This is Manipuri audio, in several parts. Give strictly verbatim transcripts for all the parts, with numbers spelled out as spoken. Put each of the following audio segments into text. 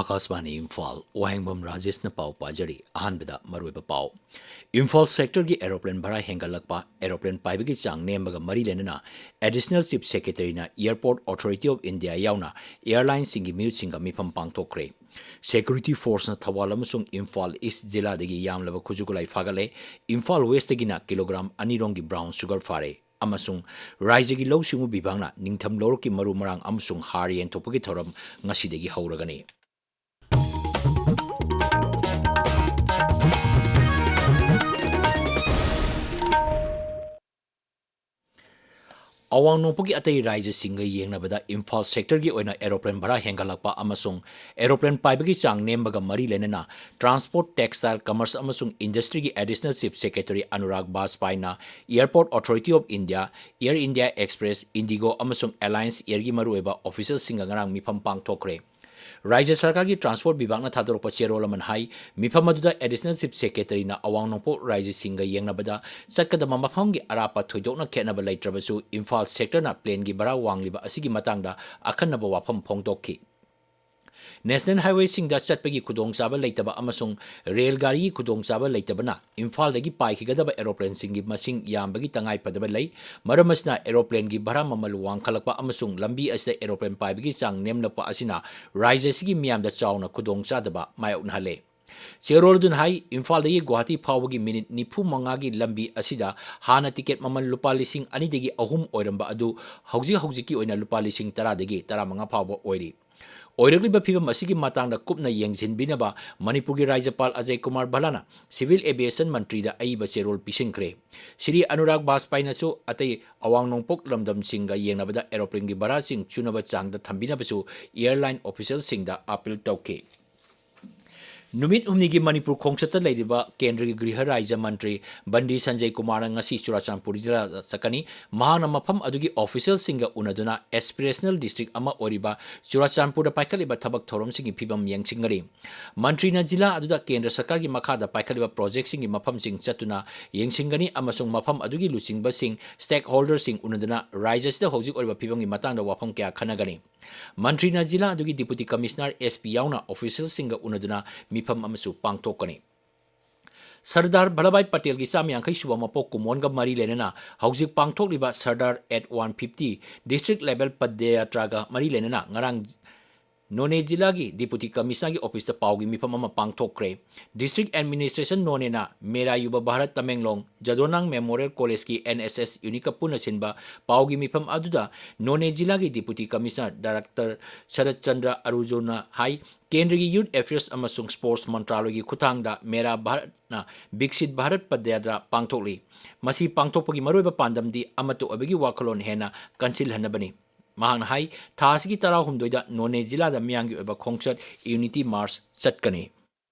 ꯑꯀꯥꯁꯕꯥꯅꯤ ꯏꯝꯐꯥꯜ, ꯋꯥꯍꯦꯡꯕꯝ ꯔꯥꯖꯦꯁꯅ ꯄꯥꯎ ꯄꯥꯖꯔꯤ꯫ ꯑꯍꯥꯟꯕꯗ ꯃꯔꯨꯑꯣꯏꯕ ꯄꯥꯎ꯫ ꯏꯝꯐꯥꯜ ꯁꯦꯛꯇꯔꯒꯤ ꯑꯦꯔꯣꯄ꯭ꯂꯦꯟ ꯚꯔꯥ ꯍꯦꯟꯒꯠꯂꯛꯄ, ꯑꯦꯔꯣꯄ꯭ꯂꯦꯟ ꯄꯥꯏꯕꯒꯤ ꯆꯥꯡ ꯅꯦꯝꯕꯒ ꯃꯔꯤ ꯂꯩꯅꯅ ꯑꯦꯗꯤꯁꯅꯦꯜ ꯆꯤꯐ ꯁꯦꯀ꯭ꯔꯦꯇꯔꯤꯅ ꯑꯦꯌꯔꯄꯣꯔꯠ ꯑꯣꯊꯣꯔꯤꯇꯤ ꯑꯣꯐ ꯏꯟꯗꯤꯌꯥ ꯌꯥꯎꯅ ꯑꯦꯌꯔꯂꯥꯏꯟꯁꯤꯡꯒꯤ ꯃꯤꯍꯨꯠꯁꯤꯡꯒ ꯃꯤꯐꯝ ꯄꯥꯡꯊꯣꯛꯈ꯭ꯔꯦ꯫ ꯁꯦꯀ꯭ꯌꯨꯔꯤꯇꯤ ꯐꯣꯔꯁꯅ ꯊꯧꯕꯥꯜ ꯑꯃꯁꯨꯡ ꯏꯝꯐꯥꯜ ꯏꯁ ꯖꯤꯂꯥꯗꯒꯤ ꯌꯥꯝꯂꯕ ꯈꯨꯠꯁꯨ ꯈꯨꯠꯂꯥꯏ ꯐꯥꯒꯠꯂꯦ꯫ ꯏꯝꯐꯥꯜ ꯋꯦꯁꯇꯒꯤꯅ ꯀꯤꯂꯣꯒ꯭ꯔꯥꯝ ꯑꯅꯤ ꯔꯣꯝꯒꯤ ꯕ꯭ꯔꯥꯎꯟ ꯁꯨꯒꯔ ꯐꯥꯔꯦ꯫ ꯑꯃꯁꯨꯡ ꯔꯥꯏꯖ꯭ꯌꯒꯤ ꯂꯧꯎ ꯁꯤꯡꯎ ꯕꯤꯚꯥꯒꯅ ꯅꯤꯡꯊꯝ ꯂꯧꯔꯣꯛꯀꯤ ꯃꯔꯨ ꯃꯔꯥꯡ ꯑꯃꯁꯨꯡ ꯍꯥꯔ ꯌꯦꯟꯊꯣꯛꯄꯒꯤ ꯊꯧꯔꯝ ꯉꯁꯤꯗꯒꯤ ꯍꯧꯔꯒꯅꯤ꯫ ꯑꯋꯥꯡ ꯅꯣꯡꯄꯣꯛꯀꯤ ꯑꯇꯩ ꯔꯥꯏꯖ꯭ꯌꯁꯤꯡꯒ ꯌꯦꯡꯅꯕꯗ ꯏꯝꯐꯥꯜ ꯁꯦꯛꯇꯔꯒꯤ ꯑꯣꯏꯅ ꯑꯦꯔꯣꯄ꯭ꯂꯦꯟ ꯚꯔꯥ ꯍꯦꯟꯒꯠꯂꯛꯄ ꯑꯃꯁꯨꯡ ꯑꯦꯔꯣꯄ꯭ꯂꯦꯟ ꯄꯥꯏꯕꯒꯤ ꯆꯥꯡ ꯅꯦꯝꯕꯒ ꯃꯔꯤ ꯂꯩꯅꯅ ꯇ꯭ꯔꯥꯟꯁꯄꯣꯔꯠ, ꯇꯦꯛꯁꯇꯥꯏꯜ, ꯀꯃꯔꯁ ꯑꯃꯁꯨꯡ ꯏꯟꯗꯁꯇ꯭ꯔꯤꯒꯤ ꯑꯦꯗꯤꯁꯅꯦꯜ ꯆꯤꯐ ꯁꯦꯀ꯭ꯔꯦꯇꯔꯤ ꯑꯅꯨꯔꯥꯒ ꯕꯥꯖꯄꯥꯏꯅ airport authority of India, Air India Express, IndiGo ꯑꯃꯁꯨꯡ ꯑꯦꯂꯥꯌꯟꯁ ꯑꯦꯌꯔꯒꯤ ꯃꯔꯨꯑꯣꯏꯕ ꯑꯣꯐꯤꯁꯔꯁꯤꯡꯒ ꯉꯔꯥꯡ ꯃꯤꯐꯝ ꯄꯥꯡꯊꯣꯛꯈ꯭ꯔꯦ꯫ ꯔꯥꯏꯖ꯭ꯌ ꯁꯔꯀꯥꯔꯒꯤ ꯇ꯭ꯔꯥꯟꯁꯄꯣꯔꯠ ꯕꯤꯚꯥꯒꯅ ꯊꯥꯗꯣꯔꯛꯄ ꯆꯦꯔꯣꯜ ꯑꯃꯅ ꯍꯥꯏ, ꯃꯤꯐꯝ ꯑꯗꯨꯗ ꯑꯦꯗꯤꯁꯅꯦꯜ ꯆꯤꯐ ꯁꯦꯀ꯭ꯔꯦꯇꯔꯤꯅ ꯑꯋꯥꯡ ꯅꯣꯡꯄꯣꯛ ꯔꯥꯏꯖ꯭ꯌꯁꯤꯡꯒ ꯌꯦꯡꯅꯕꯗ ꯆꯠꯀꯗꯕ ꯃꯐꯝꯒꯤ ꯑꯔꯥꯞꯄ ꯊꯣꯏꯗꯣꯛꯅ ꯈꯦꯠꯅꯕ ꯂꯩꯇ꯭ꯔꯕꯁꯨ ꯏꯝꯐꯥꯜ ꯁꯦꯛꯇꯔꯅ ꯄ꯭ꯂꯦꯟꯒꯤ ꯚꯔꯥ ꯋꯥꯡꯂꯤꯕ ꯑꯁꯤꯒꯤ ꯃꯇꯥꯡꯗ ꯑꯈꯟꯅꯕ ꯋꯥꯐꯝ ꯐꯣꯡꯗꯣꯛꯈꯤ꯫ ꯅꯦꯁꯅꯦꯜ ꯍꯥꯏꯋꯦꯁꯤꯡꯗ ꯆꯠꯄꯒꯤ ꯈꯨꯗꯣꯡꯆꯥꯕ ꯂꯩꯇꯕ ꯑꯃꯁꯨꯡ ꯔꯦꯜ ꯒꯥꯔꯤꯒꯤ ꯈꯨꯗꯣꯡꯆꯥꯕ ꯂꯩꯇꯕꯅ ꯏꯝꯐꯥꯜꯗꯒꯤ ꯄꯥꯏꯈꯤꯒꯗꯕ ꯑꯦꯔꯣꯄ꯭ꯂꯦꯟꯁꯤꯡꯒꯤ ꯃꯁꯤꯡ ꯌꯥꯝꯕꯒꯤ ꯇꯉꯥꯏꯐꯗꯕ ꯂꯩ꯫ ꯃꯔꯝ ꯑꯁꯤꯅ ꯑꯦꯔꯣꯄ꯭ꯂꯦꯟꯒꯤ ꯚꯔꯥ ꯃꯃꯜ ꯋꯥꯡꯈꯠꯂꯛꯄ ꯑꯃꯁꯨꯡ ꯂꯝꯕꯤ ꯑꯁꯤꯗ ꯑꯦꯔꯣꯄ꯭ꯂꯦꯟ ꯄꯥꯏꯕꯒꯤ ꯆꯥꯡ ꯅꯦꯝꯂꯛꯄ ꯑꯁꯤꯅ ꯔꯥꯏꯖ꯭ꯌ ꯑꯁꯤꯒꯤ ꯃꯤꯌꯥꯝꯗ ꯆꯥꯎꯅ ꯈꯨꯗꯣꯡꯆꯥꯗꯕ ꯃꯥꯌꯣꯛꯅꯍꯜꯂꯦ꯫ ꯆꯦꯔꯣꯜ ꯑꯗꯨꯅ ꯍꯥꯏ, ꯏꯝꯐꯥꯜꯗꯒꯤ ꯒꯨꯋꯥꯍꯥꯇꯤ ꯐꯥꯎꯕꯒꯤ ꯃꯤꯅꯤꯠ ꯅꯤꯐꯨ ꯃꯉꯥꯒꯤ ꯂꯝꯕꯤ ꯑꯁꯤꯗ ꯍꯥꯟꯅ ꯇꯤꯀꯦꯠ ꯃꯃꯜ ꯂꯨꯄꯥ ꯂꯤꯁꯤꯡ ꯑꯅꯤꯗꯒꯤ ꯑꯍꯨꯝ ꯑꯣꯏꯔꯝꯕ ꯑꯗꯨ ꯍꯧꯖꯤꯛ ꯍꯧꯖꯤꯛꯀꯤ ꯑꯣꯏꯅ ꯂꯨꯄꯥ ꯂꯤꯁꯤꯡ ꯇꯔꯥꯗꯒꯤ ꯇꯔꯥꯃꯉꯥ ꯐꯥꯎꯕ ꯑꯣꯏꯔꯤ꯫ ꯑꯣꯏꯔꯛꯂꯤꯕ ꯐꯤꯕꯝ ꯑꯁꯤꯒꯤ ꯃꯇꯥꯡꯗ ꯀꯨꯞꯅ ꯌꯦꯡꯁꯤꯟꯕꯤꯅꯕ ꯃꯅꯤꯄꯨꯔꯒꯤ ꯔꯥꯖ꯭ꯌꯄꯥꯜ ꯑꯖꯌ ꯀꯨꯃꯥꯔ ꯚꯜꯂꯥꯅ ꯁꯤꯚꯤꯜ ꯑꯦꯚꯤꯌꯦꯁꯟ ꯃꯟꯇ꯭ꯔꯤꯗ ꯑꯏꯕ ꯆꯦꯔꯣꯜ ꯄꯤꯁꯤꯟꯈ꯭ꯔꯦ꯫ ꯁ꯭ꯔꯤ ꯑꯅꯨꯔꯥꯒ ꯕꯥꯖꯄꯥꯏꯅꯁꯨ ꯑꯇꯩ ꯑꯋꯥꯡ ꯅꯣꯡꯄꯣꯛ ꯂꯝꯗꯝꯁꯤꯡꯒ ꯌꯦꯡꯅꯕꯗ ꯑꯦꯔꯣꯄ꯭ꯂꯦꯟꯒꯤ ꯚꯔꯥꯁꯤꯡ ꯆꯨꯅꯕ ꯆꯥꯡꯗ ꯊꯝꯕꯤꯅꯕꯁꯨ ꯑꯦꯌꯔꯂꯥꯏꯟ ꯑꯣꯐꯤꯁꯤꯌꯦꯜꯁꯤꯡꯗ ꯑꯥꯄꯤꯜ ꯇꯧꯈꯤ꯫ ꯅꯨꯃꯤꯠ ꯍꯨꯝꯅꯤꯒꯤ ꯃꯅꯤꯄꯨꯔ ꯈꯣꯡꯆꯠꯇ ꯂꯩꯔꯤꯕ ꯀꯦꯟꯗ꯭ꯔꯒꯤ ꯒ꯭ꯔꯤꯍ ꯔꯥꯖ꯭ꯌ ꯃꯟꯇ꯭ꯔꯤ ꯕꯟꯗꯤ ꯁꯟꯖꯌ ꯀꯨꯃꯥꯔꯅ ꯉꯁꯤ ꯆꯨꯔꯥꯆꯥꯟꯄꯨꯔ ꯖꯤꯂꯥꯗ ꯆꯠꯀꯅꯤ꯫ ꯃꯍꯥꯛꯅ ꯃꯐꯝ ꯑꯗꯨꯒꯤ ꯑꯣꯐꯤꯁꯤꯌꯦꯜꯁꯤꯡꯒ ꯎꯅꯗꯨꯅ ꯑꯦꯁꯄꯤꯔꯦꯁꯅꯦꯜ ꯗꯤꯁꯇ꯭ꯔꯤꯛ ꯑꯃ ꯑꯣꯏꯔꯤꯕ ꯆꯨꯔꯥꯆꯥꯟꯄꯨꯔꯗ ꯄꯥꯏꯈꯠꯂꯤꯕ ꯊꯕꯛ ꯊꯧꯔꯝꯁꯤꯡꯒꯤ ꯐꯤꯕꯝ ꯌꯦꯡꯁꯤꯟꯒꯅꯤ꯫ ꯃꯟꯇ꯭ꯔꯤꯅ ꯖꯤꯂꯥ ꯑꯗꯨꯗ ꯀꯦꯟꯗ꯭ꯔ ꯁꯔꯀꯥꯔꯒꯤ ꯃꯈꯥꯗ ꯄꯥꯏꯈꯠꯂꯤꯕ ꯄ꯭ꯔꯣꯖꯦꯛꯁꯤꯡꯒꯤ ꯃꯐꯝꯁꯤꯡ ꯆꯠꯇꯨꯅ ꯌꯦꯡꯁꯤꯟꯒꯅꯤ ꯑꯃꯁꯨꯡ ꯃꯐꯝ ꯑꯗꯨꯒꯤ ꯂꯨꯆꯤꯡꯕꯁꯤꯡ, ꯁ꯭ꯇꯦꯛ ꯍꯣꯜꯗꯔꯁꯤꯡ ꯎꯅꯗꯨꯅ ꯔꯥꯖ꯭ꯌ ꯑꯁꯤꯗ ꯍꯧꯖꯤꯛ ꯑꯣꯏꯔꯤꯕ ꯐꯤꯕꯝꯒꯤ ꯃꯇꯥꯡꯗ ꯋꯥꯐꯝ ꯀꯌꯥ ꯈꯟꯅꯒꯅꯤ꯫ ꯃꯟꯇ꯭ꯔꯤꯅ ꯖꯤꯂꯥ ꯑꯗꯨꯒꯤ ꯗꯤꯄꯨꯇꯤ ꯀꯃꯤꯁꯅꯔ, ꯑꯦꯁ ꯄꯤ ꯌꯥꯎꯅ ꯑꯣꯐꯤꯁꯤꯌꯦꯜꯁꯤꯡꯒ ꯎꯅꯗꯨꯅ ꯃꯤꯐꯝ ꯑꯃꯁꯨ ꯄꯥꯡꯊꯣꯛꯀꯅꯤ꯫ ꯁꯔꯗꯥꯔ ꯚꯜꯂꯚꯚꯥꯏ ꯄꯇꯦꯜꯒꯤ ꯆꯥꯝꯃ ꯌꯥꯡꯈꯩ ꯁꯨꯕ ꯃꯄꯣꯛ ꯀꯨꯝꯑꯣꯟꯒ ꯃꯔꯤ ꯂꯩꯅꯅ ꯍꯧꯖꯤꯛ ꯄꯥꯡꯊꯣꯛꯂꯤꯕ ꯁꯔꯗꯥꯔ at one fifty district level ꯄꯗꯌꯥꯇ꯭ꯔꯥꯒ ꯃꯔꯤ ꯂꯩꯅꯅ ꯉꯔꯥꯡ ꯅꯣꯅꯦ ꯖꯤꯂꯥꯒꯤ ꯗꯤꯄꯨꯇꯤ ꯀꯃꯤꯁꯅꯔꯒꯤ ꯑꯣꯐꯤꯁꯇ ꯄꯥꯎꯒꯤ ꯃꯤꯐꯝ ꯑꯃ ꯄꯥꯡꯊꯣꯛꯈ꯭ꯔꯦ꯫ ꯗꯤꯁꯇ꯭ꯔꯤꯛ ꯑꯦꯗꯃꯤꯅꯤꯁꯇ꯭ꯔꯦꯁꯟ ꯅꯣꯅꯦꯅ ꯃꯦꯔꯥ ꯌꯨꯕ ꯚꯥꯔꯠ ꯇꯃꯦꯡꯂꯣꯡ, ꯖꯗꯣꯅꯥꯡ ꯃꯦꯃꯣꯔꯤꯌꯦꯜ ꯀꯣꯂꯦꯖꯀꯤ ꯑꯦꯟ ꯑꯦꯁ ꯑꯦꯁ ꯌꯨꯅꯤꯠꯀ ꯄꯨꯟꯅ ꯁꯤꯟꯕ ꯄꯥꯎꯒꯤ ꯃꯤꯐꯝ ꯑꯗꯨꯗ ꯅꯣꯅꯦ ꯖꯤꯂꯥꯒꯤ ꯗꯤꯄꯨꯇꯤ ꯀꯃꯤꯁꯅꯔ ꯗꯥꯏꯔꯦꯛꯇꯔ ꯁꯔꯠ ꯆꯟꯗ꯭ꯔ ꯑꯔꯨꯖꯣꯅ ꯍꯥꯏ, ꯀꯦꯟꯗ꯭ꯔꯒꯤ ꯌꯨꯊ ꯑꯦꯐꯤꯌꯔꯁ ꯑꯃꯁꯨꯡ ꯁ꯭ꯄꯣꯔꯠꯁ ꯃꯟꯇ꯭ꯔꯥꯂꯣꯏꯒꯤ ꯈꯨꯠꯊꯥꯡꯗ ꯃꯦꯔꯥ ꯚꯥꯔꯠꯅ ꯕꯤꯛꯁꯤꯠ ꯚꯥꯔꯠ ꯄꯗꯌꯥꯇ꯭ꯔꯥ ꯄꯥꯡꯊꯣꯛꯂꯤ꯫ ꯃꯁꯤ ꯄꯥꯡꯊꯣꯛꯄꯒꯤ ꯃꯔꯨꯑꯣꯏꯕ ꯄꯥꯟꯗꯝꯗꯤ ꯑꯃꯠꯇ ꯑꯣꯏꯕꯒꯤ ꯋꯥꯈꯜꯂꯣꯟ ꯍꯦꯟꯅ ꯀꯟꯁꯤꯜꯍꯟꯅꯕꯅꯤ꯫ ꯃꯍꯥꯛꯅ ꯍꯥꯏ, ꯊꯥ ꯑꯁꯤꯒꯤ ꯇꯔꯥꯍꯨꯝꯗꯣꯏꯗ ꯅꯣꯅꯦ ꯖꯤꯂꯥꯗ ꯃꯤꯌꯥꯝꯒꯤ ꯑꯣꯏꯕ ꯈꯣꯡꯆꯠ ꯌꯨꯅꯤꯇꯤ ꯃꯥꯔꯆ ꯆꯠꯀꯅꯤ꯫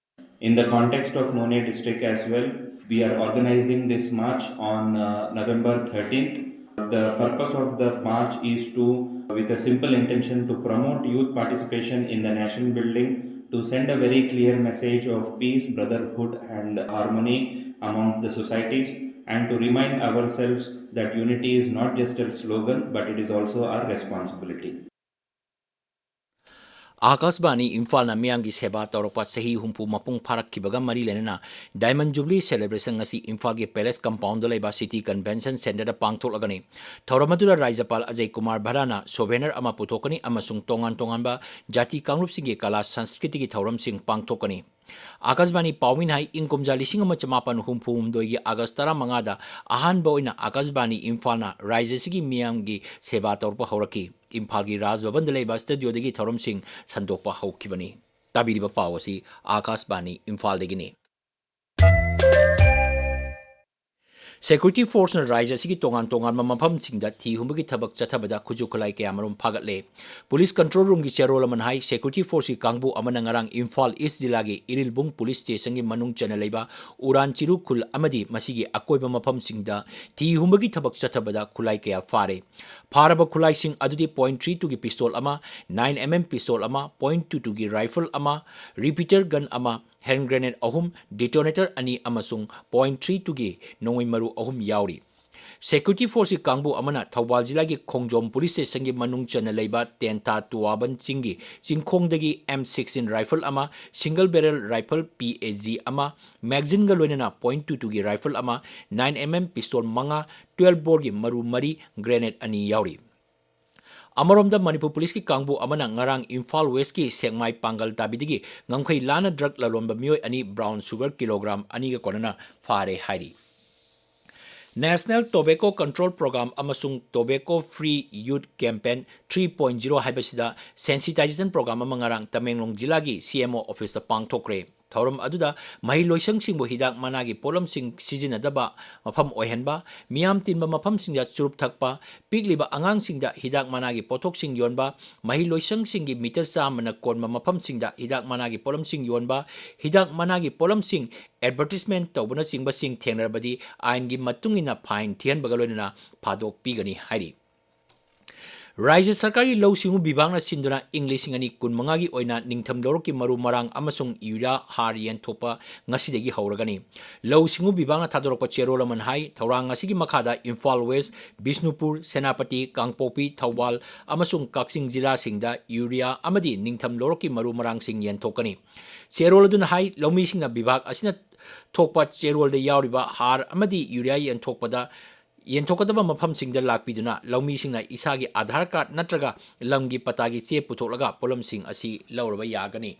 In the context of Noney district as well, we are organizing this march on uh, November thirteenth. The purpose of the march is to, with a simple intention, to promote youth participation in the nation building, to send a very clear message of peace, brotherhood, and harmony amongst the societies, and to remind ourselves that unity is not just a slogan, but it is also our responsibility. ꯑꯥꯀꯥꯁꯕꯥꯅꯤ ꯏꯝꯐꯥꯜꯅ ꯃꯤꯌꯥꯝꯒꯤ ꯁꯦꯕꯥ ꯇꯧꯔꯛꯄ ꯆꯍꯤ ꯍꯨꯝꯐꯨ ꯃꯄꯨꯡ ꯐꯥꯔꯛꯈꯤꯕꯒ ꯃꯔꯤ ꯂꯩꯅꯅ ꯗꯥꯏꯃꯟ ꯖꯨꯕꯤꯂꯤ ꯁꯦꯂꯦꯕ꯭ꯔꯦꯁꯟ ꯉꯁꯤ ꯏꯝꯐꯥꯜꯒꯤ ꯄꯦꯂꯦꯁ ꯀꯝꯄꯥꯎꯟꯗ ꯂꯩꯕ ꯁꯤꯇꯤ ꯀꯟꯚꯦꯟꯁꯟ ꯁꯦꯟꯇꯔꯗ ꯄꯥꯡꯊꯣꯛꯂꯒꯅꯤ꯫ ꯊꯧꯔꯝ ꯑꯗꯨꯗ ꯔꯥꯖ꯭ꯌꯄꯥꯜ ꯑꯖꯌ ꯀꯨꯃꯥꯔ ꯚꯔꯥꯅ ꯁꯣꯚꯦꯅꯔ ꯑꯃ ꯄꯨꯊꯣꯛꯀꯅꯤ ꯑꯃꯁꯨꯡ ꯇꯣꯉꯥꯟ ꯇꯣꯉꯥꯟꯕ ꯖꯥꯇꯤ ꯀꯥꯡꯂꯨꯞꯁꯤꯡꯒꯤ ꯀꯂꯥ ꯁꯪꯁꯀ꯭ꯔꯤꯇꯤꯒꯤ ꯊꯧꯔꯝꯁꯤꯡ ꯄꯥꯡꯊꯣꯛꯀꯅꯤ꯫ ꯑꯥꯀꯥꯁꯕꯥꯅꯤ ꯄꯥꯎꯃꯤꯅ ꯍꯥꯏ, ꯏꯪ ꯀꯨꯝꯖꯥ ꯂꯤꯁꯤꯡ ꯑꯃ ꯆꯃꯥꯄꯟ ꯍꯨꯝꯐꯨ ꯍꯨꯝꯗꯣꯏꯒꯤ ꯑꯥꯒꯁ ꯇꯔꯥꯃꯉꯥꯗ ꯑꯍꯥꯟꯕ ꯑꯣꯏꯅ ꯑꯥꯀꯥꯁꯕꯥꯅꯤ ꯏꯝꯐꯥꯜꯅ ꯔꯥꯖ꯭ꯌ ꯑꯁꯤꯒꯤ ꯃꯤꯌꯥꯝꯒꯤ ꯁꯦꯕꯥ ꯇꯧꯔꯛꯄ ꯍꯧꯔꯛꯈꯤ꯫ ꯏꯝꯐꯥꯜꯒꯤ ꯔꯥꯖ ꯚꯕꯟꯗ ꯂꯩꯕ ꯁ꯭ꯇꯨꯗꯤꯑꯣꯗꯒꯤ ꯊꯧꯔꯝꯁꯤꯡ ꯁꯟꯗꯣꯛꯄ ꯍꯧꯈꯤꯕꯅꯤ꯫ ꯇꯥꯕꯤꯔꯤꯕ ꯄꯥꯎ ꯑꯁꯤ ꯑꯥꯀꯥꯁꯕꯥꯅꯤ ꯏꯝꯐꯥꯜꯗꯒꯤꯅꯤ꯫ Security Forceꯅ ꯔꯥꯏꯖ꯭ꯌ ꯑꯁꯤꯒꯤ ꯇꯣꯉꯥꯟ ꯇꯣꯉꯥꯟꯕ ꯃꯐꯝꯁꯤꯡꯗ ꯊꯤ ꯍꯨꯝꯕꯒꯤ ꯊꯕꯛ ꯆꯠꯊꯕꯗ ꯈꯨꯠꯁꯨ ꯈꯨꯠꯂꯥꯏ ꯀꯌꯥꯃꯔꯨꯝ ꯐꯥꯒꯠꯂꯦ꯫ Police Control Roomꯒꯤ ꯆꯦꯔꯣꯜ ꯑꯃꯅ ꯍꯥꯏ, Security Forceꯀꯤ ꯀꯥꯡꯕꯨ ꯑꯃꯅ ꯉꯔꯥꯡ ꯏꯝꯐꯥꯜ East ꯖꯤꯂꯥꯒꯤ ꯏꯔꯤꯜꯕꯨꯡ Police Stationꯒꯤ ꯃꯅꯨꯡ ꯆꯟꯅ ꯂꯩꯕ ꯎꯔꯥꯟ ꯆꯤꯔꯨ ꯈꯨꯜ ꯑꯃꯗꯤ ꯃꯁꯤꯒꯤ ꯑꯀꯣꯏꯕ ꯃꯐꯝꯁꯤꯡꯗ ꯊꯤ ꯍꯨꯝꯕꯒꯤ ꯊꯕꯛ ꯆꯠꯊꯕꯗ ꯈꯨꯠꯂꯥꯏ ꯀꯌꯥ ꯐꯥꯔꯦ꯫ ꯐꯥꯔꯕ ꯈꯨꯠꯂꯥꯏꯁꯤꯡ ꯑꯗꯨꯗꯤ point three twoꯒꯤ pistol ꯑꯃ, nine MM pistol ꯑꯃ, point two twoꯒꯤ rifle ꯑꯃ, repeater gun ꯑꯃ, hand grenade ꯑꯍꯨꯝ, detonator ꯑꯅꯤ ꯑꯃꯁꯨꯡ point three twoꯒꯤ ꯅꯣꯡꯃꯩ ꯃꯔꯨ ꯑꯍꯨꯝ ꯌꯥꯎꯔꯤ꯫ Security Forceꯀꯤ ꯀꯥꯡꯕꯨ ꯑꯃꯅ ꯊꯧꯕꯥꯜ ꯖꯤꯂꯥꯒꯤ ꯈꯣꯡꯖꯣꯝ Police Stationꯒꯤ ꯃꯅꯨꯡ ꯆꯟꯅ ꯂꯩꯕ ꯇꯦꯟꯊꯥ ꯇꯨꯋꯥꯕꯟ ꯆꯤꯡꯒꯤ ꯆꯤꯡꯈꯣꯡꯗꯒꯤ M sixteen rifle ꯑꯃ, single barrel rifle PAG ꯑꯃ, magazineꯒ ꯂꯣꯏꯅꯅ point two twoꯒꯤ rifle ꯑꯃ, nine MM pistol ꯃꯉꯥ, twelve boreꯒꯤ ꯃꯔꯨ ꯃꯔꯤ, grenade ꯑꯅꯤ ꯌꯥꯎꯔꯤ꯫ ꯑꯃꯔꯣꯝꯗ ꯃꯅꯤꯄꯨꯔ Policeꯀꯤ ꯀꯥꯡꯕꯨ ꯑꯃꯅ ꯉꯔꯥꯡ ꯏꯝꯐꯥꯜ Westꯀꯤ ꯁꯦꯛꯃꯥꯏ ꯄꯥꯡꯒꯜ ꯇꯥꯕꯤꯗꯒꯤ ꯉꯝꯈꯩ ꯂꯥꯟꯅ drug ꯂꯂꯣꯟꯕ ꯃꯤꯑꯣꯏ ꯑꯅꯤ brown sugar kilogram ꯑꯅꯤꯒ ꯀꯣꯟꯅꯅ ꯐꯥꯔꯦ ꯍꯥꯏꯔꯤ꯫ National Tobacco Control Program ꯑꯃꯁꯨꯡ Tobacco Free Youth Campaign three point zero ꯍꯥꯏꯕꯁꯤꯗ sensitization program ꯑꯃ ꯉꯔꯥꯡ ꯇꯃꯦꯡꯂꯣꯡ ꯖꯤꯂꯥꯒꯤ CMO officeꯇ ꯄꯥꯡꯊꯣꯛꯈ꯭ꯔꯦ꯫ ꯊꯧꯔꯝ ꯑꯗꯨꯗ ꯃꯍꯩꯂꯣꯏꯁꯪꯁꯤꯡꯕꯨ ꯍꯤꯗꯥꯛ ꯃꯅꯥꯒꯤ ꯄꯣꯠꯂꯝꯁꯤꯡ ꯁꯤꯖꯤꯟꯅꯗꯕ ꯃꯐꯝ ꯑꯣꯏꯍꯟꯕ, ꯃꯤꯌꯥꯝ ꯇꯤꯟꯕ ꯃꯐꯝꯁꯤꯡꯗ ꯆꯨꯔꯨꯞ ꯊꯛꯄ, ꯄꯤꯛꯂꯤꯕ ꯑꯉꯥꯡꯁꯤꯡꯗ ꯍꯤꯗꯥꯛ ꯃꯅꯥꯒꯤ ꯄꯣꯠꯊꯣꯛꯁꯤꯡ ꯌꯣꯟꯕ, ꯃꯍꯩꯂꯣꯏꯁꯪꯁꯤꯡꯒꯤ meter ꯆꯥꯝꯃꯅ ꯀꯣꯟꯕ ꯃꯐꯝꯁꯤꯡꯗ ꯍꯤꯗꯥꯛ ꯃꯅꯥꯒꯤ ꯄꯣꯠꯂꯝꯁꯤꯡ ꯌꯣꯟꯕ, ꯍꯤꯗꯥꯛ ꯃꯅꯥꯒꯤ ꯄꯣꯠꯂꯝꯁꯤꯡ advertisement ꯇꯧꯕꯅꯆꯤꯡꯕꯁꯤꯡ ꯊꯦꯡꯅꯔꯕꯗꯤ ꯑꯥꯏꯟꯒꯤ ꯃꯇꯨꯡ ꯏꯟꯅ fine ꯊꯤꯍꯟꯕꯒ ꯂꯣꯏꯅꯅ ꯐꯥꯗꯣꯛꯄꯤꯒꯅꯤ ꯍꯥꯏꯔꯤ꯫ ꯔꯥꯖ꯭ꯌ ꯁꯔꯀꯥꯔꯒꯤ ꯂꯧꯎ ꯁꯤꯡꯎ ꯕꯤꯚꯥꯒꯅ ꯁꯤꯟꯗꯨꯅ ꯏꯪ ꯂꯤꯁꯤꯡ ꯑꯅꯤ ꯀꯨꯟꯃꯉꯥꯒꯤ ꯑꯣꯏꯅ ꯅꯤꯡꯊꯝ ꯂꯧꯔꯣꯛꯀꯤ ꯃꯔꯨ ꯃꯔꯥꯡ ꯑꯃꯁꯨꯡ ꯌꯨꯔꯤꯌꯥ ꯍꯥꯔ ꯌꯦꯟꯊꯣꯛꯄ ꯉꯁꯤꯗꯒꯤ ꯍꯧꯔꯒꯅꯤ꯫ ꯂꯧꯎ ꯁꯤꯡꯎ ꯕꯤꯚꯥꯒꯅ ꯊꯥꯗꯣꯔꯛꯄ ꯆꯦꯔꯣꯜ ꯑꯃꯅ ꯍꯥꯏ, ꯊꯧꯔꯥꯡ ꯑꯁꯤꯒꯤ ꯃꯈꯥꯗ ꯏꯝꯐꯥꯜ West, ꯕꯤꯁꯅꯨꯄꯨꯔ, ꯁꯦꯅꯥꯄꯇꯤ, ꯀꯥꯡꯄꯣꯛꯄꯤ, ꯊꯧꯕꯥꯜ ꯑꯃꯁꯨꯡ ꯀꯛꯆꯤꯡ ꯖꯤꯂꯥꯁꯤꯡꯗ ꯌꯨꯔꯤꯌꯥ ꯑꯃꯗꯤ ꯅꯤꯡꯊꯝ ꯂꯧꯔꯣꯛꯀꯤ ꯃꯔꯨ ꯃꯔꯥꯡꯁꯤꯡ ꯌꯦꯟꯊꯣꯛꯀꯅꯤ꯫ ꯆꯦꯔꯣꯜ ꯑꯗꯨꯅ ꯍꯥꯏ, ꯂꯧꯃꯤꯁꯤꯡꯅ ꯕꯤꯚꯥꯒ ꯑꯁꯤꯅ ꯊꯣꯛꯄ ꯆꯦꯔꯣꯜꯗ ꯌꯥꯎꯔꯤꯕ ꯍꯥꯔ ꯑꯃꯗꯤ ꯌꯨꯔꯤꯌꯥ ꯌꯦꯟꯊꯣꯛꯄꯗ ꯌꯦꯟꯊꯣꯛꯀꯗꯕ ꯃꯐꯝꯁꯤꯡꯗ ꯂꯥꯛꯄꯤꯗꯨꯅ ꯂꯧꯃꯤꯁꯤꯡꯅ ꯏꯁꯥꯒꯤ ꯑꯥꯙꯥꯔ ꯀꯥꯔꯗ ꯅꯠꯇ꯭ꯔꯒ ꯂꯝꯒꯤ ꯄꯇꯥꯒꯤ ꯆꯦ ꯄꯨꯊꯣꯛꯂꯒ ꯄꯣꯠꯂꯝꯁꯤꯡ ꯑꯁꯤ ꯂꯧꯔꯕ ꯌꯥꯒꯅꯤ꯫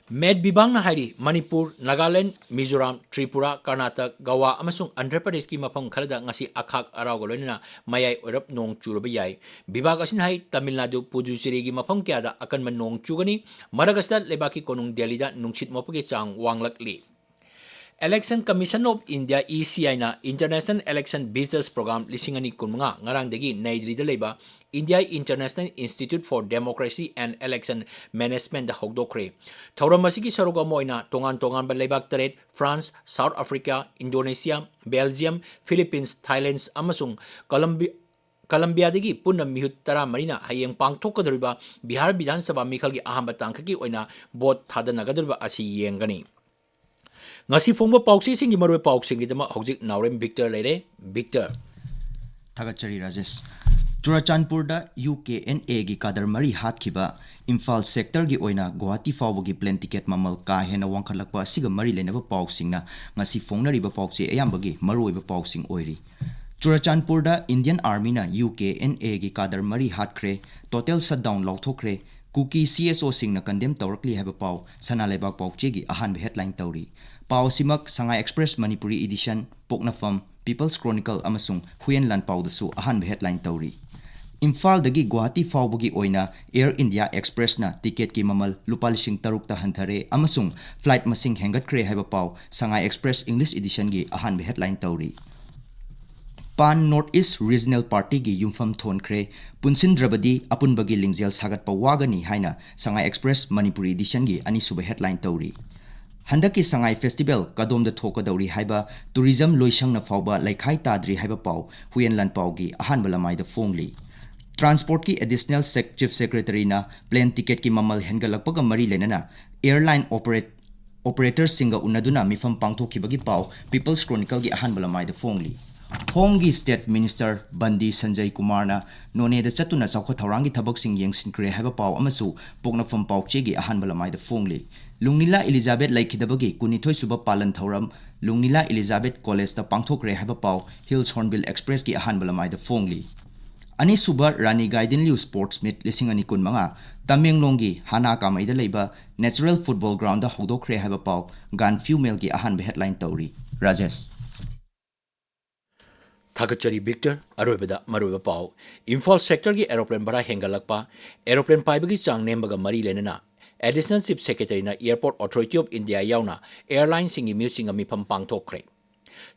ꯃꯦꯠ ꯕꯤꯚꯥꯒꯅ ꯍꯥꯏꯔꯤ, ꯃꯅꯤꯄꯨꯔ, ꯅꯥꯒꯥꯂꯦꯟꯗ, ꯃꯤꯖꯣꯔꯥꯝ, ꯇ꯭ꯔꯤꯄꯨꯔꯥ, ꯀꯔꯅꯥꯇꯛ, ꯒꯋꯥ ꯑꯃꯁꯨꯡ ꯑꯟꯙ꯭ꯔ ꯄ꯭ꯔꯗꯦꯁꯀꯤ ꯃꯐꯝ ꯈꯔꯗ ꯉꯁꯤ ꯑꯈꯥꯛ ꯑꯔꯥꯎꯒ ꯂꯣꯏꯅꯅ ꯃꯌꯥꯏ ꯑꯣꯏꯔꯞ ꯅꯣꯡ ꯆꯨꯔꯕ ꯌꯥꯏ꯫ ꯕꯤꯚꯥꯒ ꯑꯁꯤꯅ ꯍꯥꯏ, ꯇꯥꯃꯤꯜ ꯅꯥꯗꯨ, ꯄꯨꯗꯨꯆꯦꯔꯤꯒꯤ ꯃꯐꯝ ꯀꯌꯥꯗ ꯑꯀꯟꯕ ꯅꯣꯡ ꯆꯨꯒꯅꯤ꯫ ꯃꯔꯛ ꯑꯁꯤꯗ ꯂꯩꯕꯥꯛꯀꯤ ꯀꯣꯅꯨꯡ ꯗꯦꯜꯂꯤꯗ ꯅꯨꯡꯁꯤꯠ ꯃꯣꯠꯄꯒꯤ ꯆꯥꯡ ꯋꯥꯡꯂꯛꯂꯤ꯫ Election Commission of India, E C I ꯅ International Election Visitors Program ꯂꯤꯁꯤꯡ ꯑꯅꯤ ꯀꯨꯟꯃꯉꯥ ꯉꯔꯥꯡꯗꯒꯤ ꯅꯩ ꯗꯤꯜꯂꯤꯗ ꯂꯩꯕ India International Institute for Democracy and Election Management ꯍꯧꯗꯣꯛꯈ꯭ꯔꯦ꯫ ꯊꯧꯔꯝ ꯑꯁꯤꯒꯤ ꯁꯔꯨꯛ ꯑꯃ ꯑꯣꯏꯅ ꯇꯣꯉꯥꯟ ꯇꯣꯉꯥꯟꯕ ꯂꯩꯕꯥꯛ ꯇꯔꯦꯠ, France, South Africa, Indonesia, Belgium, Philippines, Thailand ꯑꯃꯁꯨꯡ ꯀꯂꯝꯕꯤ-, ꯀꯂꯝꯕꯤꯌꯥꯗꯒꯤ ꯄꯨꯟꯅ ꯃꯤꯍꯨꯠ ꯇꯔꯥꯃꯔꯤꯅ ꯍꯌꯦꯡ ꯄꯥꯡꯊꯣꯛꯀꯗꯧꯔꯤꯕ ꯕꯤꯍꯥꯔ ꯕꯤꯙꯥꯟ ꯁꯚꯥ ꯃꯤꯈꯜꯒꯤ ꯑꯍꯥꯟꯕ ꯇꯥꯡꯀꯛꯀꯤ ꯑꯣꯏꯅ ꯚꯣꯠ ꯊꯥꯗꯅꯒꯗꯧꯔꯤꯕ ꯑꯁꯤ ꯌꯦꯡꯒꯅꯤ꯫ ꯉꯁꯤ ꯐꯣꯡꯕ ꯄꯥꯎꯆꯦꯁꯤꯡꯒꯤ ꯃꯔꯨꯑꯣꯏꯕ ꯄꯥꯎꯁꯤꯡꯒꯤꯗꯃꯛ ꯍꯧꯖꯤꯛ ꯅꯥꯎꯔꯦꯝ ꯚꯤꯛꯇꯔ ꯂꯩꯔꯦ꯫ ꯚꯤꯛꯇꯔ꯫ ꯊꯥꯒꯠꯆꯔꯤ ꯔꯥꯖꯦꯁ꯫ ꯆꯨꯔꯥꯆꯥꯟꯄꯨꯔꯗ ꯌꯨ ꯀꯦ ꯑꯦꯟ ꯑꯦꯒꯤ ꯀꯥꯗꯔ ꯃꯔꯤ ꯍꯥꯠꯈꯤꯕ ꯏꯝꯐꯥꯜ ꯁꯦꯛꯇꯔꯒꯤ ꯑꯣꯏꯅ ꯒꯨꯋꯥꯍꯥꯇꯤ ꯐꯥꯎꯕꯒꯤ ꯄ꯭ꯂꯦꯟ ꯇꯤꯀꯦꯠ ꯃꯃꯜ ꯀꯥ ꯍꯦꯟꯅ ꯋꯥꯡꯈꯠꯂꯛꯄ ꯑꯁꯤꯒ ꯃꯔꯤ ꯂꯩꯅꯕ ꯄꯥꯎꯁꯤꯡꯅ ꯉꯁꯤ ꯐꯣꯡꯅꯔꯤꯕ ꯄꯥꯎꯆꯦ ꯑꯌꯥꯝꯕꯒꯤ ꯃꯔꯨꯑꯣꯏꯕ ꯄꯥꯎꯁꯤꯡ ꯑꯣꯏꯔꯤ꯫ ꯆꯨꯔꯥꯆꯥꯟꯄꯨꯔꯗ ꯏꯟꯗꯤꯌꯟ ꯑꯥꯔꯃꯤꯅ ꯌꯨ ꯀꯦ ꯑꯦꯟ ꯑꯦꯒꯤ ꯀꯥꯗꯔ ꯃꯔꯤ ꯍꯥꯠꯈ꯭ꯔꯦ, ꯇꯣꯇꯦꯜ ꯁꯠꯗꯥꯎꯟ ꯂꯥꯎꯊꯣꯛꯈ꯭ꯔꯦ, ꯀꯨꯀꯤ ꯁꯤ ꯑꯦꯁ ꯑꯣꯁꯤꯡꯅ ꯀꯟꯗꯦꯝ ꯇꯧꯔꯛꯂꯤ ꯍꯥꯏꯕ ꯄꯥꯎ ꯁꯅꯥ ꯂꯩꯕꯥꯛ ꯄꯥꯎꯆꯦꯒꯤ ꯑꯍꯥꯟꯕ ꯍꯦꯗꯂꯥꯏꯟ ꯇꯧꯔꯤ꯫ ꯄꯥꯎ ꯑꯁꯤꯃꯛ ꯁꯉꯥꯏ ꯑꯦꯛꯁꯄ꯭ꯔꯦꯁ ꯃꯅꯤꯄꯨꯔꯤ ꯏꯗꯤꯁꯟ, ꯄꯣꯛꯅꯐꯝ, ꯄꯤꯄꯜꯁ ꯀ꯭ꯔꯣꯅꯤꯀꯜ ꯑꯃꯁꯨꯡ ꯍꯨꯏꯌꯦꯟ ꯂꯥꯟꯄꯥꯎꯗꯁꯨ ꯑꯍꯥꯟꯕ ꯍꯦꯗꯂꯥꯏꯟ ꯇꯧꯔꯤ꯫ ꯏꯝꯐꯥꯜꯗꯒꯤ ꯒꯨꯋꯥꯍꯥꯇꯤ ꯐꯥꯎꯕꯒꯤ ꯑꯣꯏꯅ ꯑꯦꯌꯔ ꯏꯟꯗꯤꯌꯥ ꯑꯦꯛꯁꯄ꯭ꯔꯦꯁꯅ ꯇꯤꯀꯦꯠꯀꯤ ꯃꯃꯜ ꯂꯨꯄꯥ ꯂꯤꯁꯤꯡ ꯇꯔꯨꯛꯇ ꯍꯟꯊꯔꯦ ꯑꯃꯁꯨꯡ ꯐ꯭ꯂꯥꯏꯠ ꯃꯁꯤꯡ ꯍꯦꯟꯒꯠꯈ꯭ꯔꯦ ꯍꯥꯏꯕ ꯄꯥꯎ ꯁꯉꯥꯏ ꯑꯦꯛꯁꯄ꯭ꯔꯦꯁ ꯏꯪꯂꯤꯁ ꯏꯗꯤꯁꯟꯒꯤ ꯑꯍꯥꯟꯕ ꯍꯦꯗꯂꯥꯏꯟ ꯇꯧꯔꯤ꯫ ꯄꯥꯟ ꯅꯣꯔꯠ ꯏꯁ ꯔꯤꯖꯅꯦꯜ ꯄꯥꯔꯇꯤꯒꯤ ꯌꯨꯝꯐꯝ ꯊꯣꯟꯈ꯭ꯔꯦ, ꯄꯨꯟꯁꯤꯟꯗ꯭ꯔꯕꯗꯤ ꯑꯄꯨꯟꯕꯒꯤ ꯂꯤꯡꯖꯦꯜ ꯁꯥꯒꯠꯄ ꯋꯥꯒꯅꯤ ꯍꯥꯏꯅ ꯁꯉꯥꯏ ꯑꯦꯛꯁꯄ꯭ꯔꯦꯁ ꯃꯅꯤꯄꯨꯔꯤ ꯏꯗꯤꯁꯟꯒꯤ ꯑꯅꯤꯁꯨꯕ ꯍꯦꯗꯂꯥꯏꯟ ꯇꯧꯔꯤ꯫ ꯍꯟꯗꯛꯀꯤ ꯁꯉꯥꯏ ꯐꯦꯁꯇꯤꯚꯦꯜ ꯀꯗꯣꯝꯗ ꯊꯣꯛꯀꯗꯧꯔꯤ ꯍꯥꯏꯕ ꯇꯨꯔꯤꯖꯝ ꯂꯣꯏꯁꯪꯅ ꯐꯥꯎꯕ ꯂꯩꯈꯥꯏ ꯇꯥꯗ꯭ꯔꯤ ꯍꯥꯏꯕ ꯄꯥꯎ ꯍꯨꯏꯌꯦꯟ ꯂꯥꯟꯄꯥꯎꯒꯤ ꯑꯍꯥꯟꯕ ꯂꯃꯥꯏꯗ ꯐꯣꯡꯂꯤ꯫ ꯇ꯭ꯔꯥꯟꯁꯄꯣꯔꯠꯀꯤ ꯑꯦꯗꯤꯁꯅꯦꯜ ꯁꯦꯛ-, ꯆꯤꯐ ꯁꯦꯀ꯭ꯔꯦꯇꯔꯤꯅ ꯄ꯭ꯂꯦꯟ ꯇꯤꯀꯦꯠꯀꯤ ꯃꯃꯜ ꯍꯦꯟꯒꯠꯂꯛꯄꯒ ꯃꯔꯤ ꯂꯩꯅꯅ ꯑꯦꯌꯔꯂꯥꯏꯟ ꯑꯣꯄꯔꯦꯠ-, ꯑꯣꯄꯔꯦꯇꯔꯁꯤꯡꯒ ꯎꯅꯗꯨꯅ ꯃꯤꯐꯝ ꯄꯥꯡꯊꯣꯛꯈꯤꯕꯒꯤ ꯄꯥꯎ ꯄꯤꯄꯜꯁ ꯀ꯭ꯔꯣꯅꯤꯀꯜꯒꯤ ꯑꯍꯥꯟꯕ ꯂꯃꯥꯏꯗ ꯐꯣꯡꯂꯤ꯫ ꯍꯣꯝꯒꯤ ꯁ꯭ꯇꯦꯠ ꯃꯤꯅꯤꯁꯇꯔ ꯕꯟꯗꯤ ꯁꯟꯖꯌ ꯀꯨꯃꯥꯔꯅ ꯅꯣꯅꯦꯗ ꯆꯠꯇꯨꯅ ꯆꯥꯎꯈꯠ ꯊꯧꯔꯥꯡꯒꯤ ꯊꯕꯛꯁꯤꯡ ꯌꯦꯡꯁꯤꯟꯈ꯭ꯔꯦ ꯍꯥꯏꯕ ꯄꯥꯎ ꯑꯃꯁꯨ ꯄꯣꯛꯅꯐꯝ ꯄꯥꯎꯆꯦꯒꯤ ꯑꯍꯥꯟꯕ ꯂꯃꯥꯏꯗ ꯐꯣꯡꯂꯤ꯫ ꯂꯨꯡꯅꯤꯂꯥ ꯏꯂꯤꯖꯥꯕꯦꯠ ꯂꯩꯈꯤꯗꯕꯒꯤ ꯀꯨꯟꯅꯤꯊꯣꯏ ꯁꯨꯕ ꯄꯥꯂꯟ ꯊꯧꯔꯝ ꯂꯨꯡꯅꯤꯂꯥ ꯏꯂꯤꯖꯥꯕꯦꯠ ꯀꯣꯂꯦꯖꯇ ꯄꯥꯡꯊꯣꯛꯈ꯭ꯔꯦ ꯍꯥꯏꯕ ꯄꯥꯎ ꯍꯤꯜꯁ ꯍꯣꯔꯟꯕꯤꯜ ꯑꯦꯛꯁꯄ꯭ꯔꯦꯁꯀꯤ ꯑꯍꯥꯟꯕ ꯂꯃꯥꯏꯗ ꯐꯣꯡꯂꯤ꯫ ꯑꯅꯤꯁꯨꯕ ꯔꯥꯅꯤ ꯒꯥꯏꯗꯤꯟꯂꯤꯌꯨ ꯁ꯭ꯄꯣꯔꯠꯁ ꯃꯤꯠ ꯂꯤꯁꯤꯡ ꯑꯅꯤ ꯀꯨꯟꯃꯉꯥ ꯇꯃꯦꯡꯂꯣꯡꯒꯤ ꯍꯥꯅꯥ ꯀꯥꯃꯩꯗ ꯂꯩꯕ ꯅꯦꯆꯔꯦꯜ ꯐꯨꯠꯕꯣꯜ ꯒ꯭ꯔꯥꯎꯟꯗ ꯍꯧꯗꯣꯛꯈ꯭ꯔꯦ ꯍꯥꯏꯕ ꯄꯥꯎ ꯒꯥꯟꯐ꯭ꯌꯨ ꯃꯦꯜꯒꯤ ꯑꯍꯥꯟꯕ ꯍꯦꯗꯂꯥꯏꯟ ꯇꯧꯔꯤ꯫ ꯔꯥꯖꯦꯁ꯫ ꯊꯥꯒꯠꯆꯔꯤ ꯚꯤꯛꯇꯔ꯫ ꯑꯔꯣꯏꯕꯗ ꯃꯔꯨꯑꯣꯏꯕ ꯄꯥꯎ, ꯏꯝꯐꯥꯜ ꯁꯦꯛꯇꯔꯒꯤ ꯑꯦꯔꯣꯄ꯭ꯂꯦꯟ ꯚꯔꯥ ꯍꯦꯟꯒꯠꯂꯛꯄ, ꯑꯦꯔꯣꯄ꯭ꯂꯦꯟ ꯄꯥꯏꯕꯒꯤ ꯆꯥꯡ ꯅꯦꯝꯕꯒ ꯃꯔꯤ ꯂꯩꯅꯅ Additional Chief Secretaryꯅ Airport Authority of India ꯌꯥꯎꯅ airlineꯁꯤꯡꯒꯤ ꯃꯤꯍꯨꯠꯁꯤꯡꯒ ꯃꯤꯐꯝ ꯄꯥꯡꯊꯣꯛꯈ꯭ꯔꯦ꯫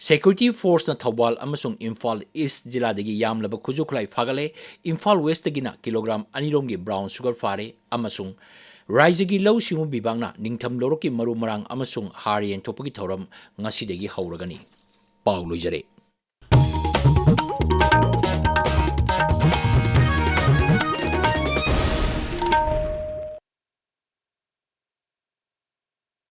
Security Forceꯅ ꯊꯧꯕꯥꯜ ꯑꯃꯁꯨꯡ ꯏꯝꯐꯥꯜ East ꯖꯤꯂꯥꯗꯒꯤ ꯌꯥꯝꯂꯕ ꯈꯨꯠꯁꯨ ꯈꯨꯠꯂꯥꯏ ꯐꯥꯒꯠꯂꯦ꯫ ꯏꯝꯐꯥꯜ Westꯇꯒꯤꯅ ꯀꯤꯂꯣꯒ꯭ꯔꯥꯝ ꯑꯅꯤ ꯔꯣꯝꯒꯤ brown sugar ꯐꯥꯔꯦ ꯑꯃꯁꯨꯡ ꯔꯥꯏꯖ꯭ꯌꯒꯤ ꯂꯧꯎ ꯁꯤꯡꯎ ꯕꯤꯚꯥꯒꯅ ꯅꯤꯡꯊꯝ ꯂꯧꯔꯣꯛꯀꯤ ꯃꯔꯨ ꯃꯔꯥꯡ ꯑꯃꯁꯨꯡ ꯍꯥꯔ ꯌꯦꯟꯊꯣꯛꯄꯒꯤ ꯊꯧꯔꯝ ꯉꯁꯤꯗꯒꯤ ꯍꯧꯔꯒꯅꯤ꯫ ꯄꯥꯎ ꯂꯣꯏꯖꯔꯦ꯫